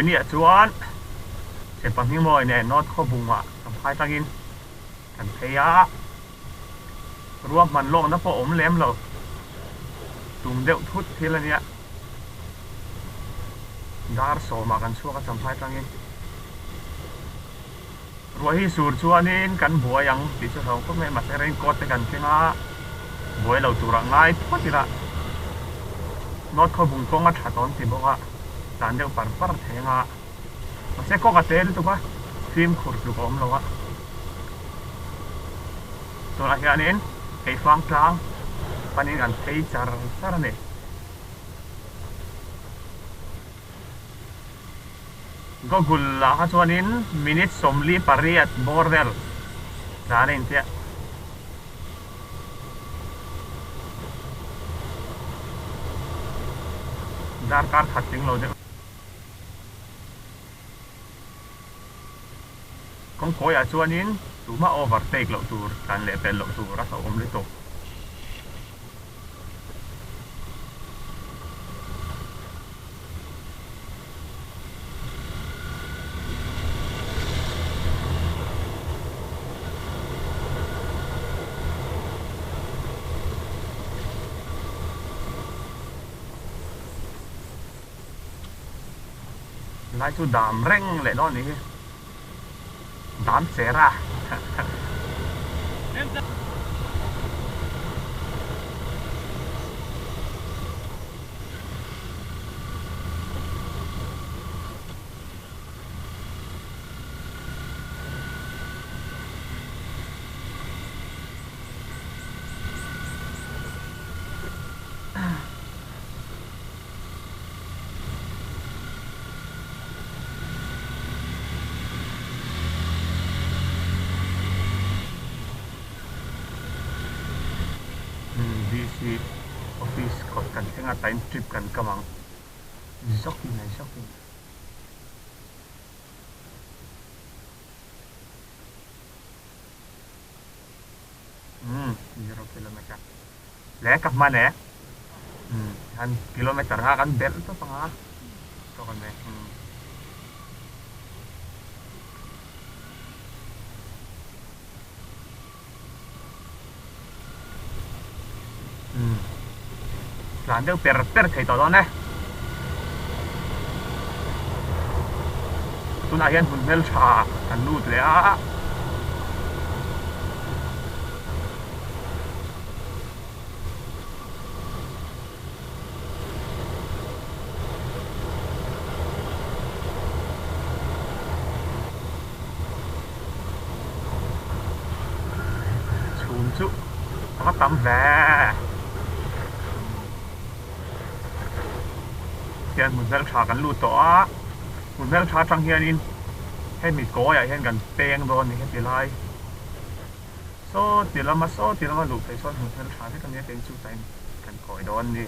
Vawinia chuan Thianpa Hmingmawi nen North Khawbungah Champhai tangin kan phei a, ruahman lawkna pawh awm lem lo, tum deuh thut thil a nia. Dar sawmah kan chhuak a Champhai tangin. Ruah hi sur chuanin kan buai ang tih chu hlauh khawp mai a, mahse raincoat te kan keng a, buai lo turah ngai phawt ila North Khawbung kawng a tha tawn ti bawk a, tlan deuh par par thei anga, mahse kawng a te lutuk a, fimkhur tluk a awm lo a. Tunah hianin Keifang tlang panin kan phei char char a ni. Google ah kha chuanin minute 48 bawr vel tlan a intiah. Darkar khat tling lo deuh. Kawngkawiah chuanin tumah overtake loh tur, tlan leh pel loh tur a hlauhawm lutuk. Lai chu dam reng leh dawn a nih hi. Dam cher a. DC office kawt kan thleng a time trip kan kam ang zawkin a zawkin. Umm zero kilometer le ka hman e umm han kilometer nga kan belh tawp anga tawk an e umm. Umm tlan deuh per per thei tawh dawn e tunah hian hmun hmeltha kan lut leh a. Chhum chu a va tam ve. Hian hmun hmeltha kan lut tawh a, hmun hmeltha atang hianin hemi kawiah hian kan peng dawn a ni heti lai. Saw ti lama saw ti lama luh phei chuan hmun hmeltha vek a nia kei chu tain kan kawi dawn a ni.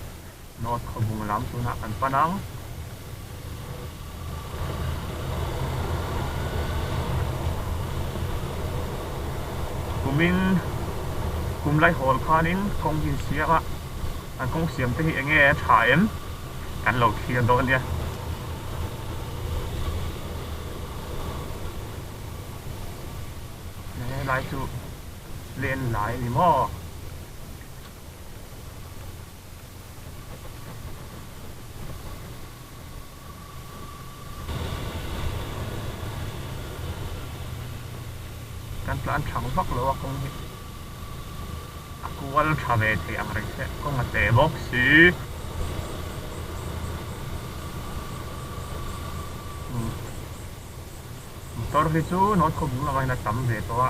North Khawbung lam tunah kan pan ang. Kumin kum lai hawl khanin kawng hi an siam a, an kawng siam te hi eng nge a tha em kan lo thlir dawn a nia. Helai chu len lai a ni maw? Kan tlan thang vak lo a kawng hi a kual tha ve thei ang reng se kawng a te bawk si. Motor hi chu North Khawbung lamah hian a tam ve tawh a,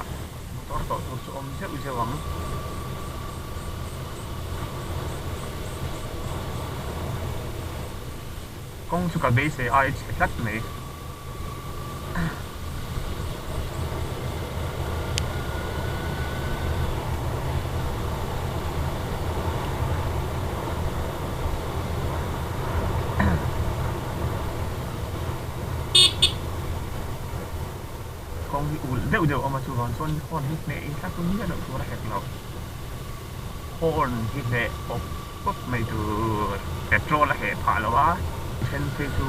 motor tawh tur chu awm zeuh zeuh ang. Kawng chu ka beisei ai chhe tlat mai. Kawng hi ulh deuh deuh a awm a chuvang chuan horn hi hneh in tlat tum miah loh tur a hek lo. Horn hi hneh pawp pawp mai tur petrol a heh phah lo a then phei chu.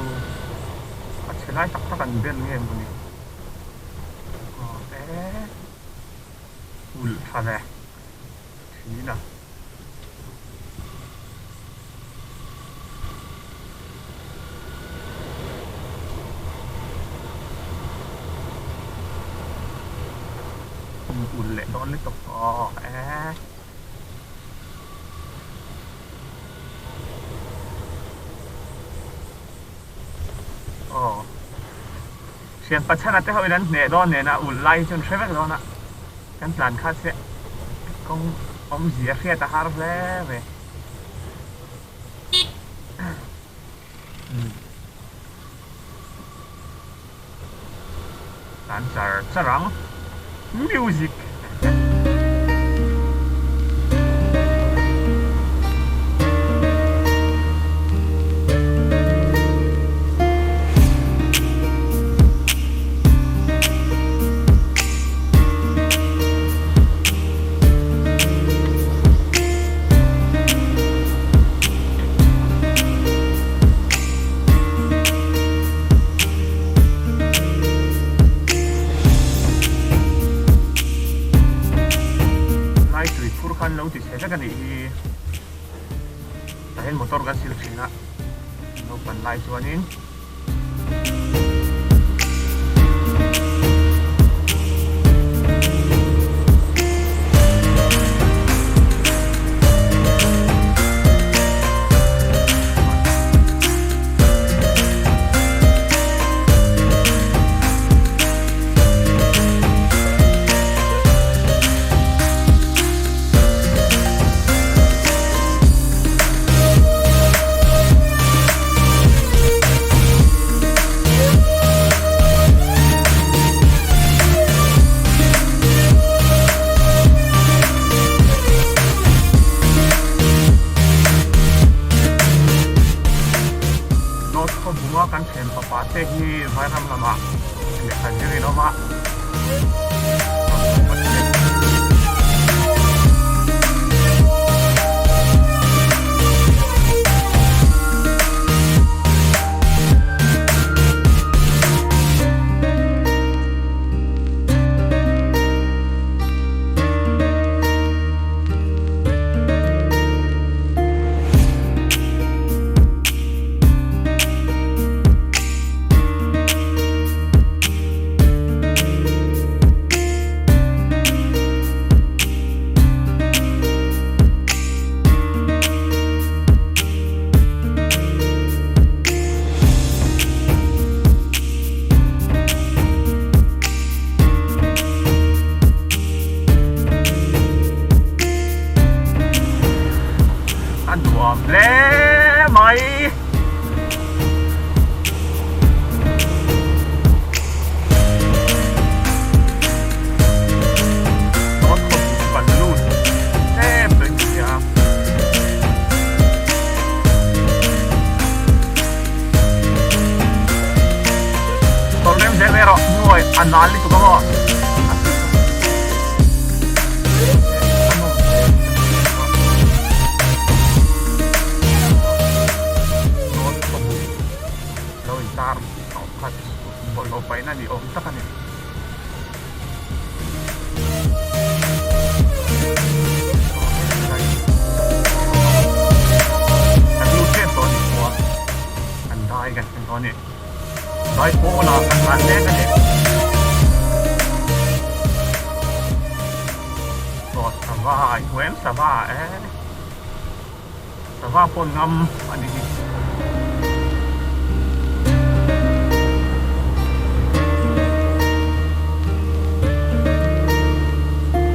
A chhe lai tak tak an bel nge maw ni? Aw e ulh tha ve thin a. Ulh leh dawn lutuk aw e. Aw. Thian pachhana te ho in an hneh dawn nena ulh lai hi chu an hre vek dawn a, kan tlan kha chiah kawng awmzia hriat a har hle mai. Tlan char char ang. Music. Lai tui phur khan lo ti chhe vek a nih hi. Tah hian motor kan sil thin a, naupan lai chuanin. North khawbunga kan then papa te hi Vairam lamah lehkha zir in awm a. A nuam hle mai. Dawn khawp chu kan lut tep daih mai a. Tawlh rem zel mai rawh nuai a nal lutuk a maw. Dawn khawp lo intar tawh kha chu bawlhhlawh paihna ni awm tak a ni. Kan lut ṭep tawh a ni khua, kan dai kan thlen tawh a ni. Dai pawlah kan tlan mek a ni. Aw sava i hmu em sava e. Sava pawn ngam a ni hi.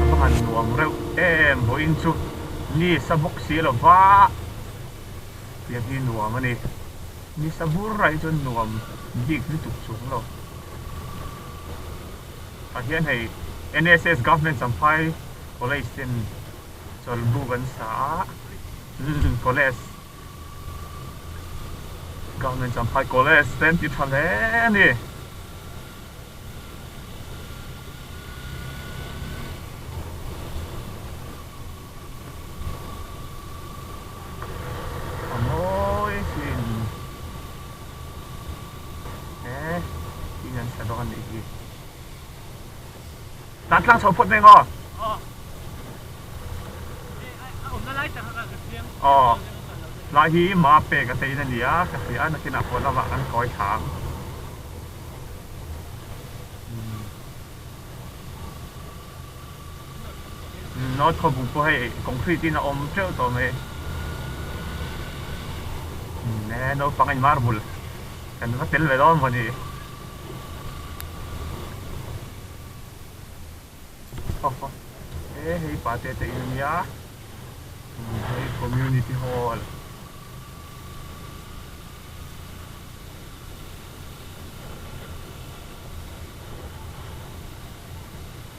A va han nuam reuh em vawiin chu ni sa bawk si lo va tiang hi nuam a ni. Ni sa bur ah hi chuan nuam bik lutuk chung lo. Tah hian hei NSS Government Champhai College ten Chawlhbuk an sa a, College, Government Champhai College te an ti tha hle a ni. A mawi thin e. Tlan tlang chho phawt mai ang aw. Aw, tlai hi ma pek a tein a ni a, ka hria a, nakinah haw lamah kan kawi thla ang. North Khawbung pawh hei concrete in a awm teuh tawh mai. E naupang in marble kan va tel ve dawn maw ni. E hei pa te te in ania hei community hall.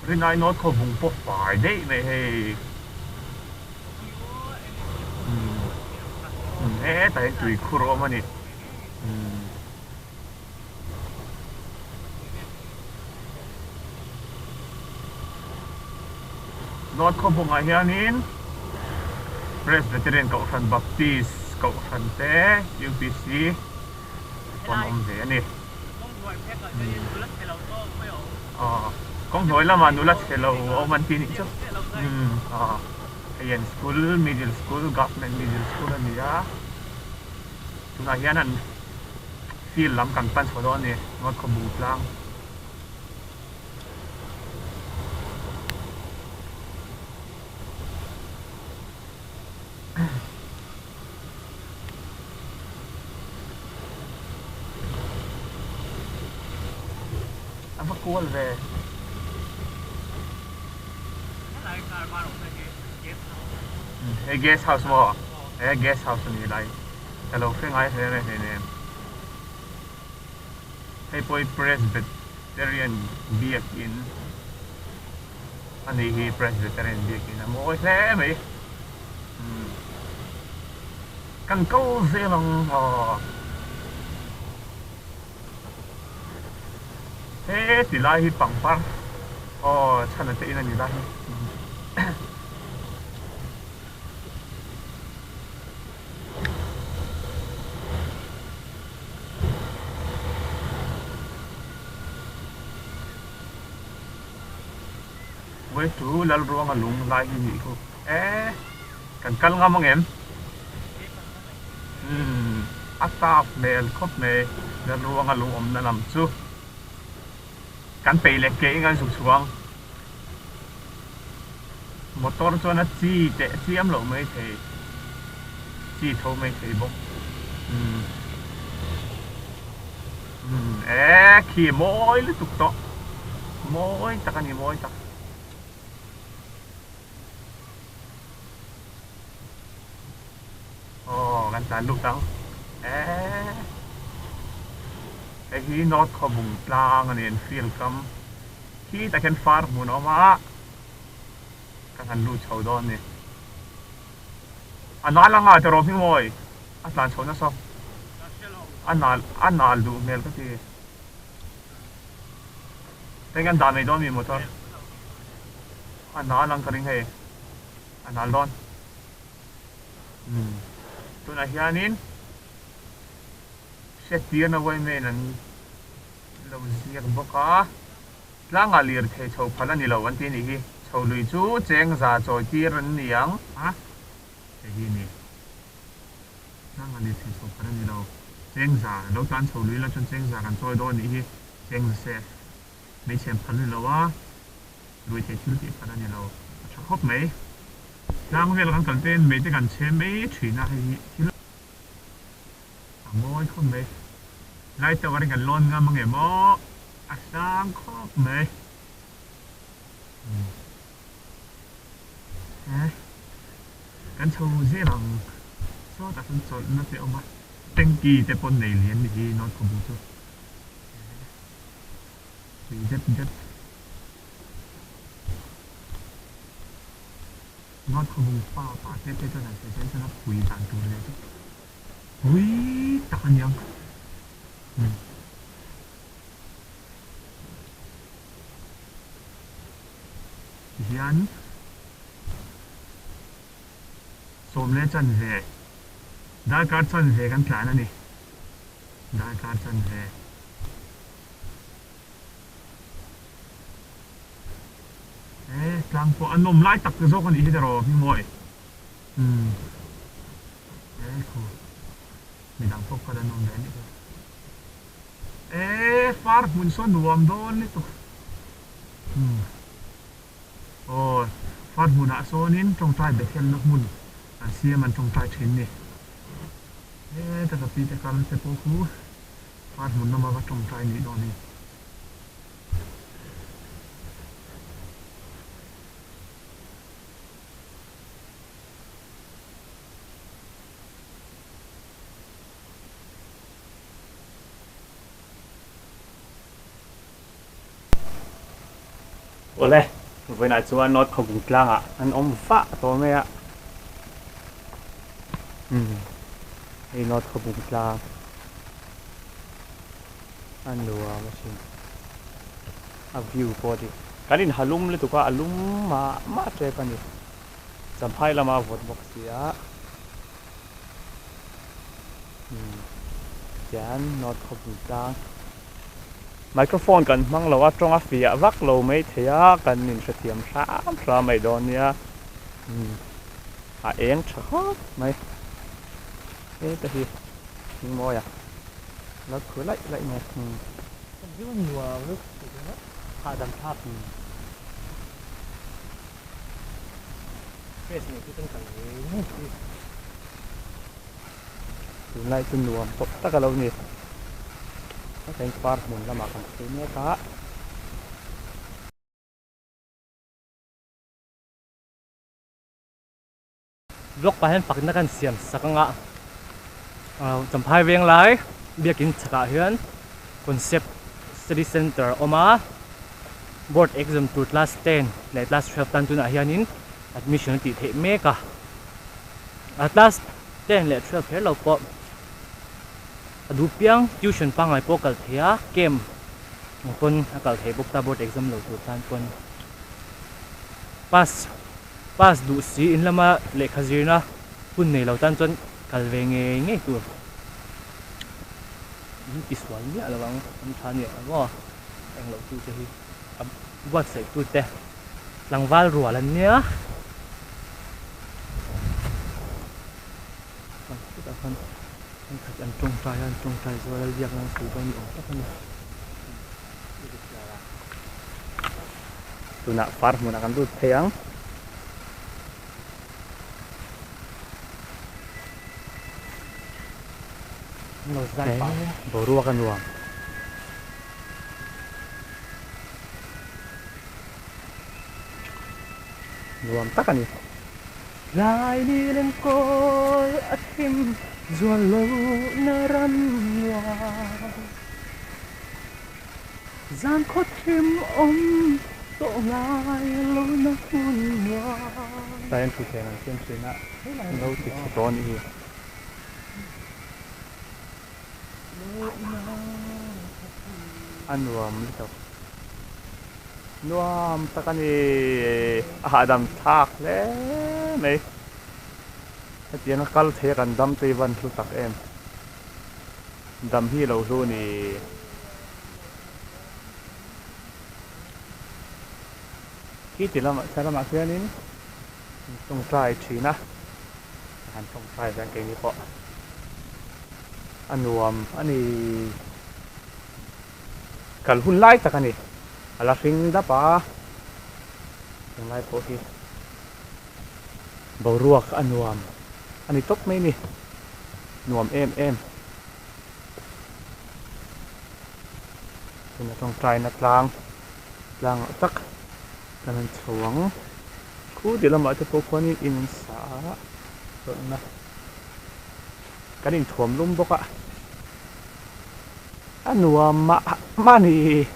Rinai North Khawbung pawh fai daih mai hei. Hetah hian tui khur a awm a ni. North Khawbungah hianin Presbyterian Kohhran Baptist Kohhran te UPC pawh an awm ve a ni. Kawng hnuai lamah nula chhe lo a awm an tih nih chu. Hei an school middle school government middle school a ni a. Tunah hian an field lam kan pan chho dawn a ni North Khawbung tlang. A va kual ve. Hei guest house maw? He guest house a ni lai. Ka lo hre ngai hle mai hleinem. Hei pawh hi Presbyterian biakin a nih hi Presbyterian biakin a mawi hle mai. Kan kal zel ang aw. He ti lai hi pangpar aw chhan a te in a ni lai hi. Vawi chu Lalruanga lung lai hi nih khu e kan kal ngam ang em? Umm a tap hmel khawp mai Lalruanga lung awmna lam chu kan peih leh ke in kan zuk chhuang. Motor chuan a chi teh chiam loh mai thei, chi tho mai thei bawk. Umm umm e khi mawi lutuk tawh, mawi tak a ni mawi tak. Aw kan tlan lut ang e hei hi North Khawbung tlang a ni an field kam. Khi tak hian far hmun a awm a, ka han lut chho dawn ni. A nal anga tiraw Hmingmawi? A tlan chho nasa. A nal a nal duh hmel ka ti. Heng an dah mai dawn mi motor? A nal ang ka ring hei. A nal dawn. Umm tunah hianin hriattirna Wayman an. Lo ziak bawk a, tlangah lirthei chho phal a ni lo an ti a nih hi. Chho lui chu cheng za chawi tir an ni ang a, hei hi a ni. Tlangah lirthei chho phal a ni lo, cheng za lo tlan chho lui la chuan cheng za kan chawi dawn a nih hi, cheng za se hmeichhe phal a ni lo a, ruihtheih thil tih phal a ni lo, a tha khawp mai. Tlang vel kan kal ten mei te kan chhe mai thin a, hei hi thil. A mawi khawp mai. Lai tawk arin kan lawn ngam ange maw? A sang khawp mai. He kan chho zel ang. Sawtah sawn chawlhna te a awm a. Tanky te pawn nei lian ni hi North Khawbu chu. Tui dep dep. North Khawbung pa pa te te chuan an sawi zel chuan a pui dan tur leh chu pui tak a ni ang. Umm. Tihian sawm leh chanve darkar chanve kan tlan a ni. Darkar chanve. He tlang pawh a nawm lai tak zawk a nih hi tiraw Hmingmawi? Umm he khu midang pawh kal an awm ve a nih hi. E far hmun saw nuam dawn lutuk. Umm aw far hmunah sawnin tawngtai Bethelna hmun an siam an tawngtai thin ni. Heta ka pi te kal te pawh khu far hmun lama va tawngtai nih dawn hi. Awle, vawiinah chuan North Khawbung tlangah an awm vah tawh mai a. Umm, hei North Khawbung tlang a nuam asin. A view pawh a dik. Kan inha lum lutuk a, a lum mah mah tep a ni. Champhai lama a vawt bawk si a. Umm tian North Khawpui tlang microphone kan hmang lo a tawng a fiah vak lo mai thei a kan inhrethiam hram hram mai dawn nia umm a eng tha khawp mai heta hi thingmawi a lo thu laih laih mai umm. Hahdam thlak Tunlai chu nuam tawp tak a lo ni. Heta in par hmun lamah kan phei mek a. Blog pah hian fakna kan siam sak anga Champhai veng lai biakin chhakah hian concept study center a awm a board exam tur class 10 leh class 12 tan tunah hianin admission a tih theih mek a a class 10 leh 12 kher lo pawh a duh piang tuition pangngai pawh a kal thei a camp ang pawn a kal theih bawk ta board exam lo tur tan pawn pass. Pass duh si in lama lehkha zirna hun nei lo tan chuan kal ve ngei ngei tur in ti sual miah lo ang an tha nia maw eng loh tu te hi a buatsaih tu te tlangval rual an nia chutah khan thenkhat an tawngtai a an tawngtai zual a biak nan sawi dawn ni awm tak a ni. Tunah far hmunah kan lut phei ang. Boruak a nuam. Nuam tak a ni. Lai ni lem kawl a thim zual lo na ram nuam. Zan khaw thim awm tawh ngai lo na hmun nuam. Tlai an thutthleng an siam thin a, an lo ti chhe tawh a nih hi. A nuam lutuk. Nuam tak a ni. A hahdam thlak hle mai. Hetianga kal thei a kan dam te hi van hlu tak em. Dam hi lo hlu ni. Khi ti lamah thla lamah khianin an tawngtai thin a, a han tawngtai ve ang keini pawh a nuam a ni. Kal hun lai tak a ni, a la hring dap a, tunlai pawh hi boruak a nuam a ni tawp mai a ni. Nuam em em. Tuna tawngtaina tlang tlang ah tak kan han chho ang. Khu ti lamah te pawh khuanin in an sa a chawlhna kan inthuam lum bawk a. A nuam mah mah a ni.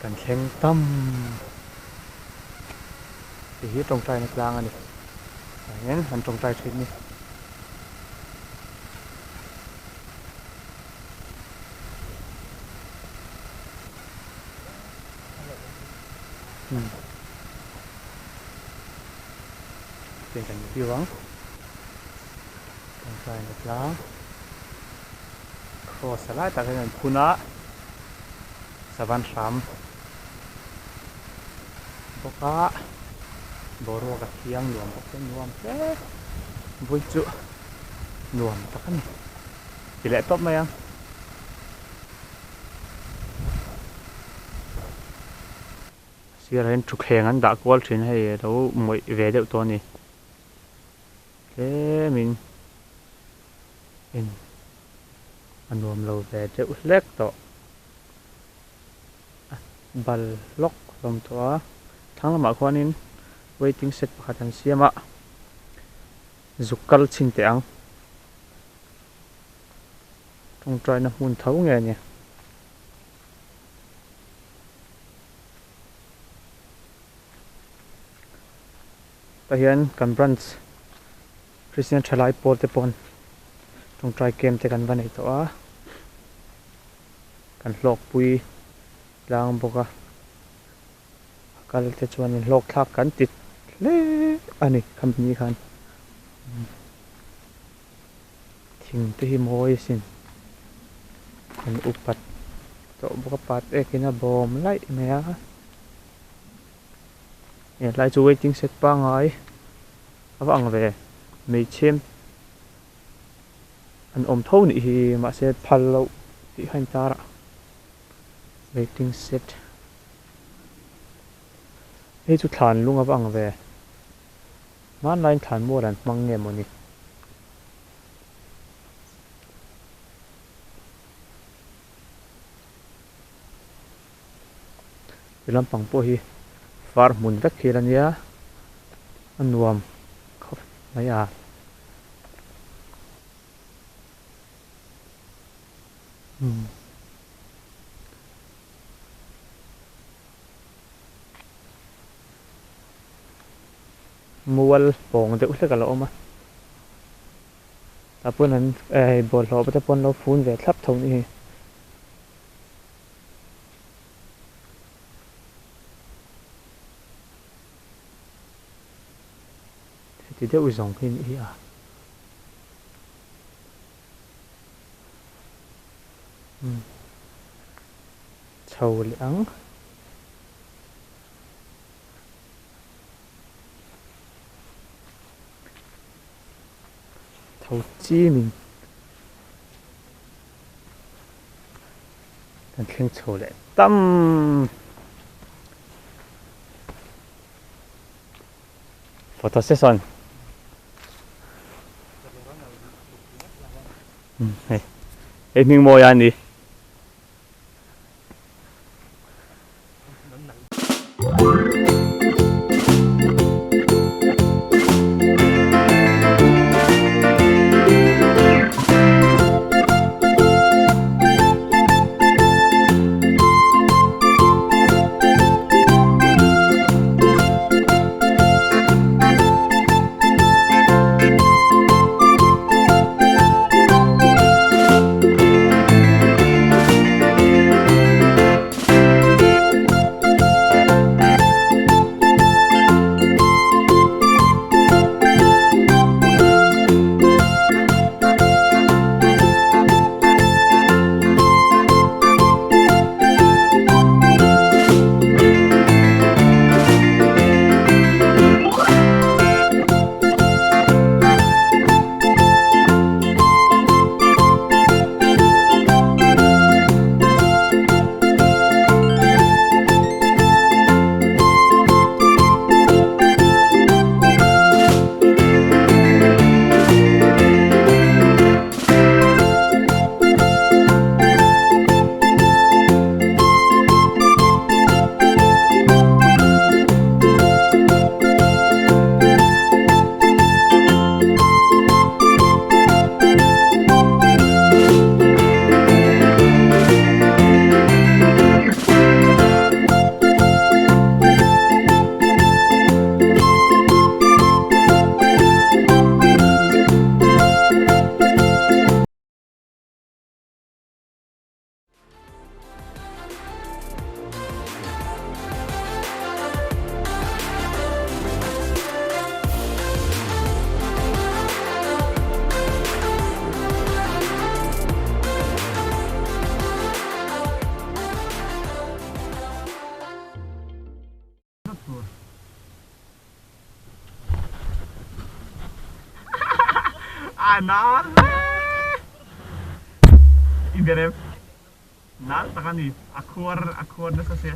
Kan thleng tam. Hei hi tawngtaina tlang a ni. Chuanin an tawngtai thin ni. Tiang kan review ang. Tawngtaina tlang. Cross a lai tak hian an phun a. Savan hram. bawk a boruak a thiang nuam bawk se nuam hle vawi chu nuam tak a ni ti leh tawp mai ang. Sirah hian thutthleng an dah kual thin a hei a lo mawih ve deuh tawh a ni tlemin en a nuam lo ve deuh hlek tawh a bal hlawk hlawm tawh a thlang lamah khuanin waiting shed pakhat an siam a zuk kal chhin teh ang tawngtaina hmun tho nge a ni. Tah hian kan branch Kristian thalai pawl te pawn tawngtai camp te kan va nei tawh a kan hlawkpui tlang bawk a a kal te chuan in hlawk thlak kan ti hle a ni khami ni khan thing te hi mawi asin an upat tawh bawk a pat ek in a bawm laih mai a hetlai chu waiting shed pangngai a va ang ve hmeichhe an awm tho nih hi mahse phal loh tih kha a intar a waiting shed hei chu thlan lung a va ang ve hmanlaiin thlan mual an hmang nge mawni. Ti lampang pawh hi far hmun vek hi la nia a nuam khawp mai a. Umm. Mual pawng deuh hlek a lo awm a. Tah pawn an eh bawlhhlawh te pawh an lo fun ve thlap tho ni hi. Heti deuh zawng hi ni hi a. Umm chho leh ang. Tho chimin kan thleng chho leh tam. Photo session. Hei hei hming mawi a ni. A nal hle! I ber em? Nal tak a ni. A khuar a khuar nasa sia.